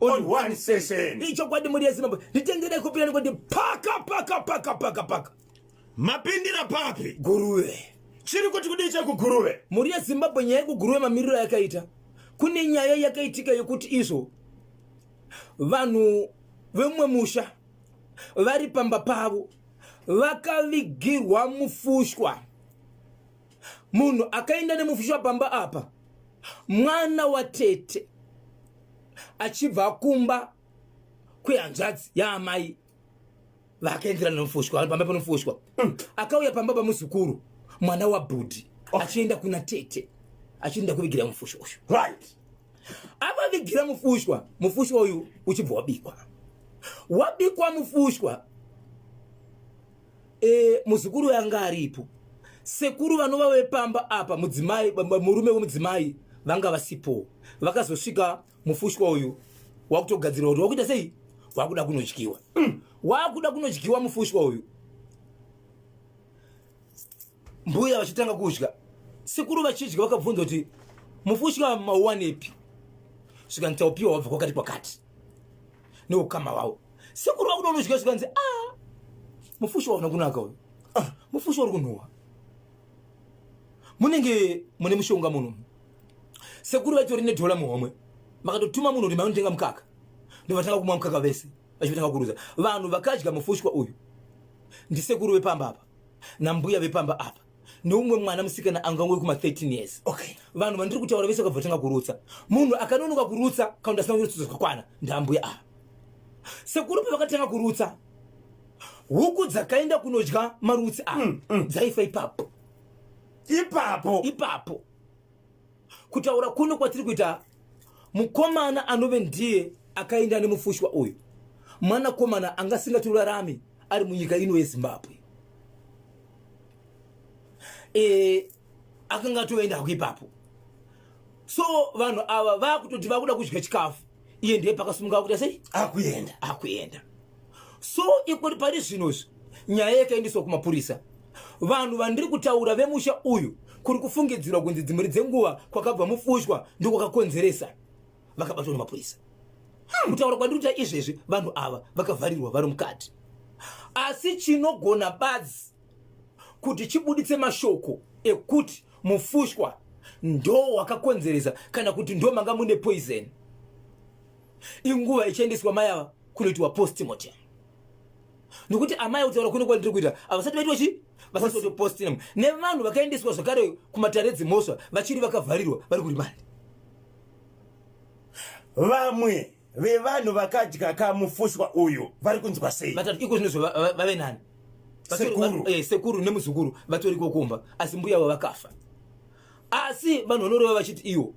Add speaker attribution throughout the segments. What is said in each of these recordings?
Speaker 1: On one session.
Speaker 2: Ichokwadi mhuri yeZimbabwe, nditenderei kupinda nekuti paka paka paka paka paka.
Speaker 1: Mapindira papi?
Speaker 2: Guruve.
Speaker 1: Chiri kuti kudii chekuGuruve?
Speaker 2: Mhuri yeZimbabwe, nyaya yekuGuruve mamiriro yakaita. Kune nyaya yakaitika yekuti izvo vanhu vemumwe musha vari pamba pavo vakavigirwa mufushwa. Munhu akaenda nemufushwa pamba apa mwana watete achibva kumba kwehanzvadzi yaamai vakaenderana nomufushwa pamba panofushwa. Akauya pamba pamuzukuru mwana wabhudhi achienda kuna tete achienda kuvigira mufushwa uyu. Avavigira mufushwa, mufushwa uyu uchibva wabikwa. Wabikwa mufushwa, muzukuru yanga aripo, sekuru vanova vepamba apa, mudzimai, murume wemudzimai vanga vasipo. Vakazosvika mufushwa uyu wakutogadzirwa kuti wakuita sei, wakuda kunodyiwa. Wakuda kunodyiwa mufushwa uyu, mbuya vachitanga kudya, sekuru vachidya, vakabvunza kuti mufushwa mauwanepi? Svikanzi taupiwa wabva kwakati kwakati neukama wavo. Sekuru vakuda unodya, zvikanzi a mufushwa wauna kunaka uyu, mufushwa uri kunhuhwa, munenge mune mushonga muno. Sekuru vaitori nedhola muhomwe, vakatotuma munhu kuti mainotenga mukaka, ndovatanga kumwa mukaka vese vachitanga kuruza. Vanhu vakadya mufushwa uyu ndisekuru vepamba apa nambuya vepamba apa neumwe mwana musikana angangove kuma 13 years. Vanhu vandiri kutaura vese vakabva vatanga kurutsa. Munhu akanonoka kurutsa kana kuti asina kurutsa zvakakwana ndambuya ava. Sekuru pavakatanga kurutsa, huku dzakaenda kunodya marutsi aya dzaifa ipapo.
Speaker 1: Ipapo.
Speaker 2: Ipapo. Kutaura kuno kwatiri kuita, mukomana anove ndiye akaenda nemufushwa uyu, mwanakomana angasingatorarami ari munyika ino yeZimbabwe. Akanga atoendako ipapo. So vanhu ava vakutoti vakuda kudya chikafu, iye ndiye pakasumuka akuita sei?
Speaker 1: Akuenda.
Speaker 2: Akuenda. So ikoti pari zvinozvi nyaya yakaendeswa kumapurisa. Vanhu vandiri kutaura vemusha uyu kuri kufungidzirwa kunzi dzimuri dzenguva kwakabva mufushwa ndokwakakonzeresa, vakabatwa nemapurisa. Kutaura kwandiri kuita izvezvi, vanhu ava vakavharirwa vari mukati. Asi chinogona badzi kuti chibuditse mashoko ekuti mufushwa ndo wakakonzeresa kana kuti ndo manga mune poison inguva ichiendeswa mai ava kunoitwa postmortem, nokuti amai, kutaura kuno kwandiri kuita, havasati vaitwa chi vasati vaitwa postmortem. Nevanhu vakaendeswa zvakare kumatare edzimhosva vachiri vakavharirwa vari kurimandi.
Speaker 1: Vamwe vevanhu vakadya kamufushwa uyu vari kunzwa sei?
Speaker 2: Vatatu iko zvinozvo vave nani.
Speaker 1: Sekuru.
Speaker 2: Sekuru nemuzukuru vatoriko kumba, asi mbuya vavo vakafa. Asi vanhu vanoreva vachiti iwo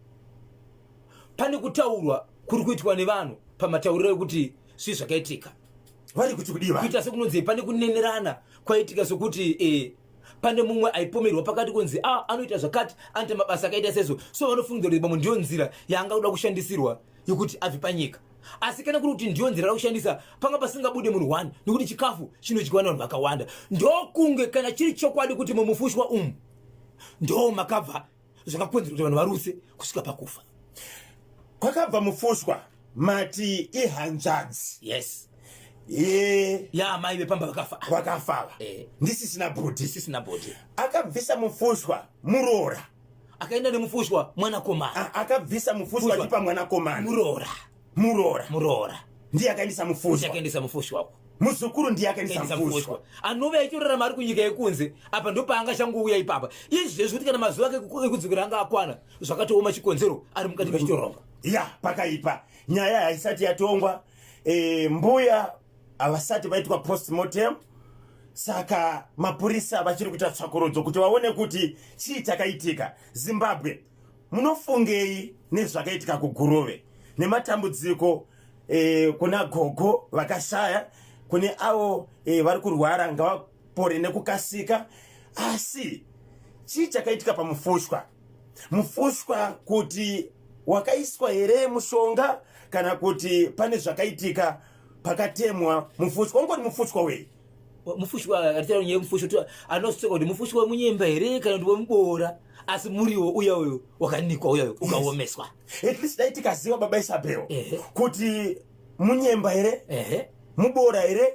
Speaker 2: pane kutaurwa kuri kuitwa nevanhu pamatauriro ekuti zvii zvakaitika.
Speaker 1: Vari kuti kudiwa
Speaker 2: kuita sekunonzi pane kunenerana kwaitika, sokuti pane mumwe aipomerwa pakati kunzi anoita zvakati, anoita mabasa akaita sezvo. So vanofungidzira kuti pamwe ndiyo nzira yaanga kuda kushandisirwa yekuti abve panyika. Asi kana kuri kuti ndiyo nzira yada kushandisa, panga pasingabude munhu one, nekuti chikafu chinodyiwa nevanhu vakawanda. Ndokunge kana chiri chokwadi kuti mumufushwa umu ndo makabva zvakakonzera kuti vanhu varutse kusvika pakufa.
Speaker 1: Kwakabva mufushwa mati ihanzvadzi?
Speaker 2: Yes.
Speaker 1: Ye
Speaker 2: yaamai vepamba vakafa.
Speaker 1: Vakafava. Ndisisina bhudhi.
Speaker 2: Isisina bhudhi.
Speaker 1: Akabvisa mufushwa muroora.
Speaker 2: Akaenda nemufushwa mwanakomana.
Speaker 1: Akabvisa mufushwa
Speaker 2: Fushwa.
Speaker 1: achipa mwanakomana.
Speaker 2: Muroora.
Speaker 1: Muroora.
Speaker 2: Muroora.
Speaker 1: Ndiye akaendesa mufushwa.
Speaker 2: Akaendesa mufushwa uko.
Speaker 1: Muzukuru ndiye akaendesa
Speaker 2: akaendesa
Speaker 1: mufushwa.
Speaker 2: Mufushwa anove achitorarama ari kunyika yekunze apa, ndopaanga changouya ipapa izvezvi kuti kana mazuva ake ekudzokera anga akwana, zvakatooma, chikonzero ari mukati mechitorongo.
Speaker 1: Ya, pakaipa. Nyaya haisati yatongwa. Mbuya havasati vaitwa postmortem, saka mapurisa vachiri kuita tsvakurudzo kuti vaone kuti chii chakaitika. Zimbabwe, munofungei nezvakaitika kuGuruve nematambudziko kuna gogo vakashaya, kune avo vari kurwara, ngavapore nekukasika. Asi chii chakaitika pamufushwa? Mufushwa kuti wakaiswa here mushonga, kana kuti pane zvakaitika pakatemwa mufushwa? Ungori mufushwa wei?
Speaker 2: Mufushwa atitaura nyaya yemufushwa, anosvika kuti mufushwa wemunyemba here kana kuti wemuboora, asi muriwo uya uyu wakanikwa uya uyu ukaomeswa.
Speaker 1: At least dai tikaziva, baba Isabel, kuti munyemba here, muboora here,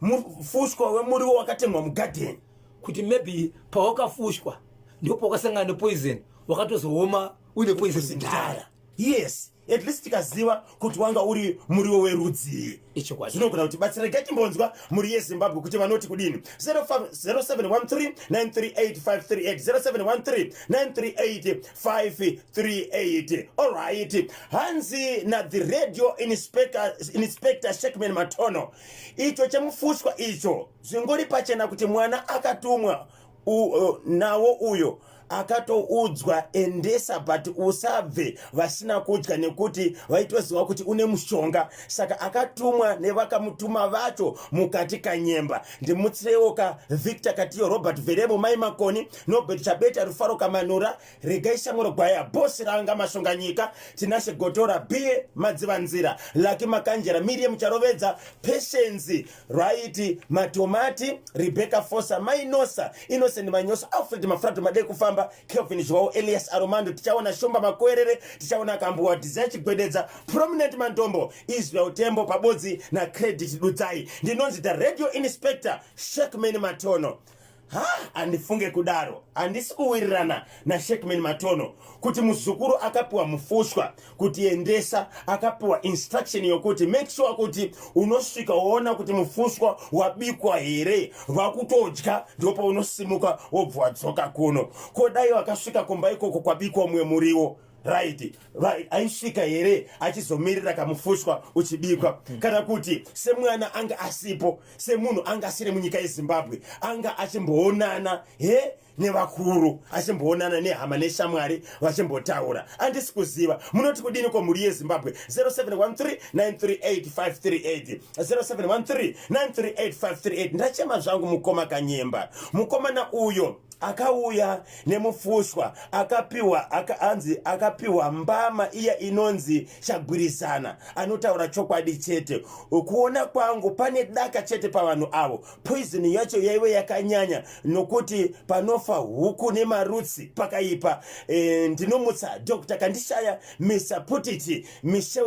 Speaker 1: mufushwa wemuriwo wakatemwa mugadheni.
Speaker 2: Kuti maybe pawakafushwa ndipo pawakasangana nepoison, wakatozooma uine poison mudhara.
Speaker 1: Yes, at least tikaziva kuti wanga uri muriwo werudzii.
Speaker 2: Ichokwadi.
Speaker 1: Zvinogona kuti batsira. Regai timbonzwa mhuri yeZimbabwe kuti vanoti kudini. 0713 938 538, 0713 938 538. Alright, hanzi na the radio inspector Shekman Matono, icho chemufushwa icho zvingori pachena kuti mwana akatumwa nawo uyo akatoudzwa endesa, but usabve vasina kudya nekuti vaitoziva kuti une mushonga, saka akatumwa nevakamutuma vacho mukati kanyemba. Ndimutsirewo ka Victor Katiyo, Robert Veremo, Mai Makoni, Nobert Chabeta, Rufaro Kamanura, Regai Shamwero Gwaya, Bosi Ranga Mashonganyika, Tinashe Gotora, B Madzivanzira, Laki Makanjera, Miriam Charovedza, Patience Right Matomati, Rebecca Fosa, Mainosa Innocent Manyosa, Alfred Mafrato, Madei Kufamba, Kelvin Joao, Elias Aromando, tichaona Shumba Makwerere, tichaona Kambuwa Desire Chigwededza, Prominent Mandombo, Israel Tembo pabodzi naCredit Dudzai. Ndinonzi the radio inspector Shekman Matono. Ha, handifunge kudaro, handisi kuwirirana naShekman Matono kuti muzukuru akapiwa mufushwa kuti endesa, akapiwa instruction yokuti make sure kuti unosvika woona kuti mufushwa wabikwa here, vakutodya, ndopaunosimuka wobva wadzoka kuno. Ko dai wakasvika kumba ikoko kwabikwa mumwe muriwo, right? Aisvika here achizomirira kamufushwa uchibikwa? Kana kuti semwana anga asipo, semunhu anga asiri munyika yeZimbabwe, anga achimboonana he nevakuru, achimboonana nehama neshamwari vachimbotaura? Handisi kuziva, munoti kudini kwomhuri yeZimbabwe? 0713 938 538, 0713 938 538. Ndachema zvangu mukoma Kanyemba. Mukomana uyo akauya nemufushwa akapiwa anzi akapiwa mbama iya inonzi chagwirizana. Anotaura chokwadi chete. Kuona kwangu pane daka chete pavanhu avo. Poison yacho yaive yakanyanya nokuti panofa huku nemarutsi pakaipa. Ndinomutsa Dr Kandishaya, Mr Putiti, Michel.